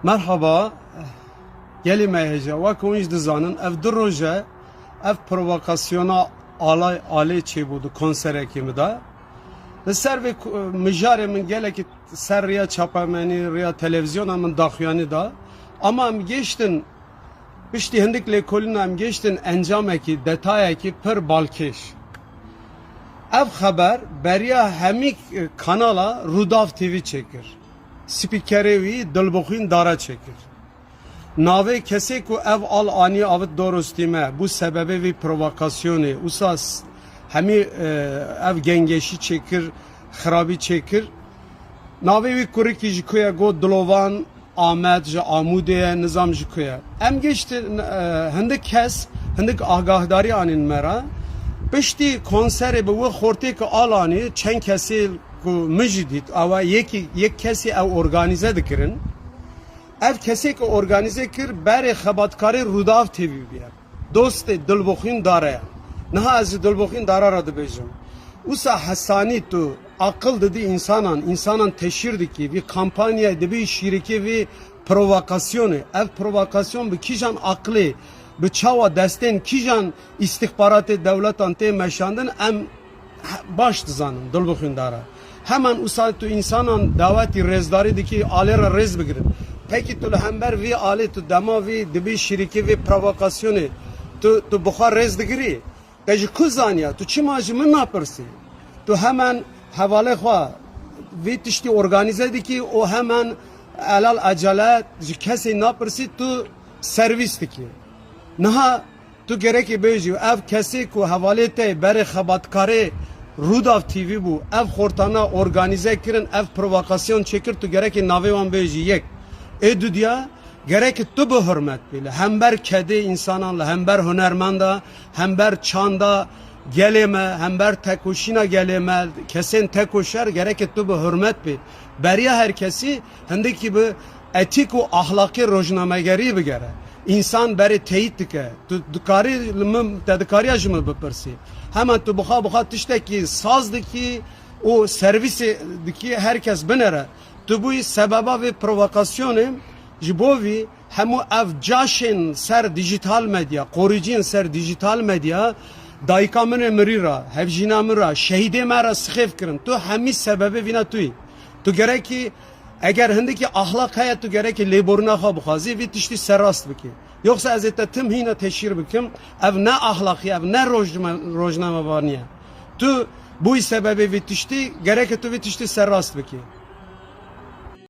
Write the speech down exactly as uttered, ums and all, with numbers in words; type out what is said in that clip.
Merhaba, gelî me hêja. Wek hûn jî dizanin, ev du roj e, ev provokasyona alay alê çêbû di konserekî min de. Li ser vê ku-, mijarê min gelekî ser riya çapemenî, riya televîzyona min daxuyanî da. Ama em gêştin, piştî hindik lêkolîna em gêştin encamekî, detayekî pir balkêş. Ev xeber beriya hemî kanala Rûdaw T V çêkir. Spîkerê wî Dilbixwîn Dara çêkir. Navê kesê ku ev al anî avit dorostî me, bû sebebê vî provokasyonê, usas hemî, e, ev gengeşî çêkir, xirabî çêkir. Navê wî kurikî ji ku ye, got Dilovan Amed, ji Amûdê ye, nizam ji ku ye. Em gêştin, e, hindik kes, hindik agahdarî anîn me re. Piştî konserê bi wê xortê ku al anî, çend kesê ku min jî dît, awa yekî, yek kesî ew organîze dikirin. Ev kesê ku organîze kir, berê xebatkarê Rûdaw T V bûye. Dostê Dilbixwîn Dara ye. Niha ez ji Dilbixwîn Dara re dibêjim. Wisa hesanî tu aqil didî însanan, însanan teşhîr dikî, vî kampanyayê dibî şîrikê vî provokasyonê. Ev provokasyon bi kîjan aqilê, bi çawa destên kîjan îstixbaratê dewletan tê meşandin, em he-, baş dizanin, Dilbixwîn Dara. Heman usa tu însanan dawetî rêzdarî dikî, alê re rêz bigirin. Pekî tu li hember vî alê, tu dema vî dibî şirîkî vî provokasyonê, tu, tu bi xwe rêz digirî? Te ji ku zaniya? Tu çima ji min napirsî? Tu hemen hevalê xwe vî tiştî organîze dikî û hemen elal ecele ji kesê napirsî tu servîs dikî. Niha tu gerekê bêjî, ev kesê ku hevalê te berê xebatkarê Rûdaw T V bû, ev xortana organîze kirin, ev provokasyon çêkir, tu gerekê navê wan bêjî. Yek. Ê dudiya, gerekê tu bi hurmet bî. Li hember kedê însanan, li hember hunermenda, hember çanda gelê me, hember tekoşîna gelê me, kesên tekoşer, gerekê tu bi hurmet bî. Beriya her kesî hindikî bi etîk û ahlaqê rojnamegerî bigere. Însan berê teyît dike. Tu dikarî li min, te dikariya ji min bipirsî. Hema tu bixa bixa tiştekî saz dikî û servîsê dikî, her kes binere. Tu bûyî sebeba vê provokasyonê, ji bo vî hemû ev caşên ser dîjîtal medya, qorîciyên ser dîjîtal medya, dayika min ê mirî re, hevjîna min re, şehîdê me re sixêf kirin. Tu hemî sebebê vîna tu yî. Tu gerekî, eger hindikî axlaq heye, tu gerekî lêborîna xwe bixwazî, vî tiştî serrast bikî. Yoksa ez ê te tim hîna teşhîr bikim, ev ne axlaqî, ev ne rojname-, rojnamevanî ye. Tu bûyî sebebê vî tiştî, gereke tu vî tiştî serrast bikî.